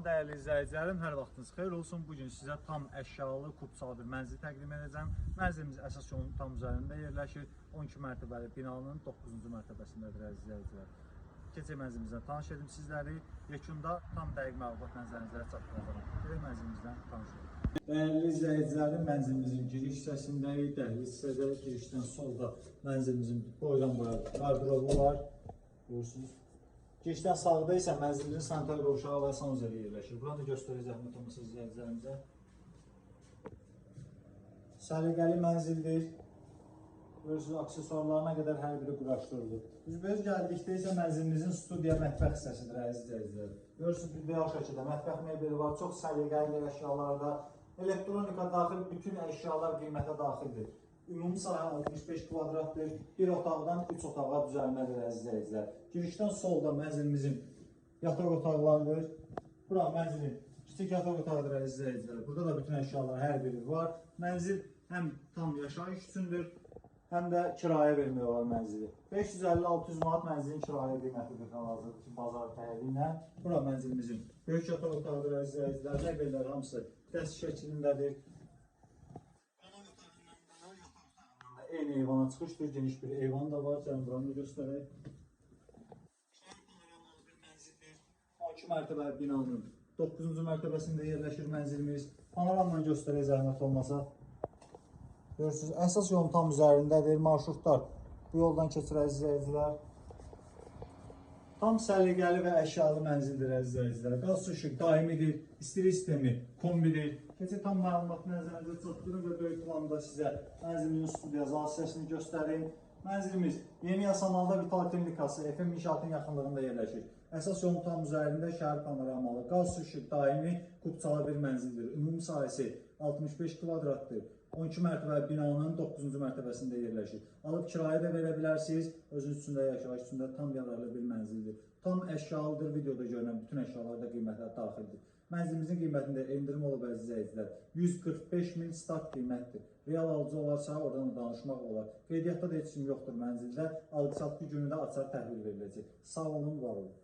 Salam dəyərli izləyicilərim, hər vaxtınız xeyir olsun. Bu gün sizə tam əşyalı, kupçalı bir mənzil təqdim edəcəm. Mənzilimiz əsas yolun tam üzərində yerləşir. 12 mərtəbəli binanın 9-cu mərtəbəsindədir əziz izləyicilər. Keçək mənzilimizdən tanış edim sizləri. Yekunda tam dəqiq məlumat nəzərinizə çatdıracağam. Gedək mənzilimizdən tanış olun. Dəyərli izləyicilərim, mənzilimizin giriş hissəsindəyik. Dəhliz hissədə girişdən solda mənzilimizin boydan boya qardırobu var. Görürsünüz. Girişdən sağda isə mənzilimizin sanitar qovşağı və sanuzeli yerləşir. Buranı da göstərək zəhmət olmasa izləyicilərimizə. Səliqəli mənzildir. Görürsünüz, aksesuarlarına qədər hər biri quraşdırılıb. Üzbəüz gəldikdə isə mənzilimizin studiya mətbəx hissəsidir əziz izləyicilər. Görürsünüz, ideal şəkildə mətbəx mebeli var, çox səliqəlidir əşyalarda. Elektronika daxil bütün əşyalar qiymətə daxildir. Ümumi sahə 65 kvadratdır. Bir otaqdan 3 otağa düzəlmədir əziz izləyicilər. Girişdən solda mənzilimizin yataq otaqlarıdır. Bura mənzilin kiçik yataq otağıdır əziz izləyicilər. Burada da bütün əşyalar hər biri var. Mənzil həm tam yaşayış üçündür, həm də kirayə vermək olar mənzili. 550-600 manat mənzilin kirayə qiymətidir hal-hazırdakı bazar dəyəri ilə. Bura mənzilimizin böyük yataq otağıdır əziz izləyicilər. Mebellər hamısı dəst şəklindədir. Qonaq otağından da yataq otağından da eyni eyvana çıxışdır. Geniş bir eyvan da var. Gəlin buranı da göstərək. Şəhər panoramalı bir mənzildir. 12 mərtəbəli binanın 9-cu mərtəbəsində yerləşir mənzilimiz. Panoramla göstərək zəhmət olmasa. Görürsünüz, əsas yolun tam üzərindədir. Marşrutlar bu yoldan keçir əziz izləyicilər. Tam səliqəli və əşyalı mənzildir əziz izləyicilər. Qaz, su, işıq daimidir, istilik sistemi kombidir. Keçək tam məlumat nəzərinizə çatdırım və böyük planda sizə mənzilimizin studiya zal hissəsini göstərim. Mənzilimiz Yeni Yasamalda Vital Klinikası FM inşaatının yaxınlığında yerləşir. Əsas yolun tam üzərində şəhər panoramalı, qaz, su, işıq daimi, kupçalı bir mənzildir. Ümumi sahəsi 65 kvadratdır. 12 mərtəbəli binanın 9-cu mərtəbəsində yerləşir. Alıb kirayə də verə bilərsiniz. Özünüz üçün də yaşayış üçün də tam yararlı bir mənzildir. Tam əşyalıdır. Videoda görünən bütün əşyalar da qiymətə daxildir. Mənzilimizin qiymətində endirim olub əziz izləyicilər. 145 min start qiymətdir. Real alıcı olarsa oradan da danışmaq olar. Qeydiyyatda da heç kim yoxdur mənzildə. Alqı-satqı günündə açar təhvil veriləcək. Sağ olun, var olun.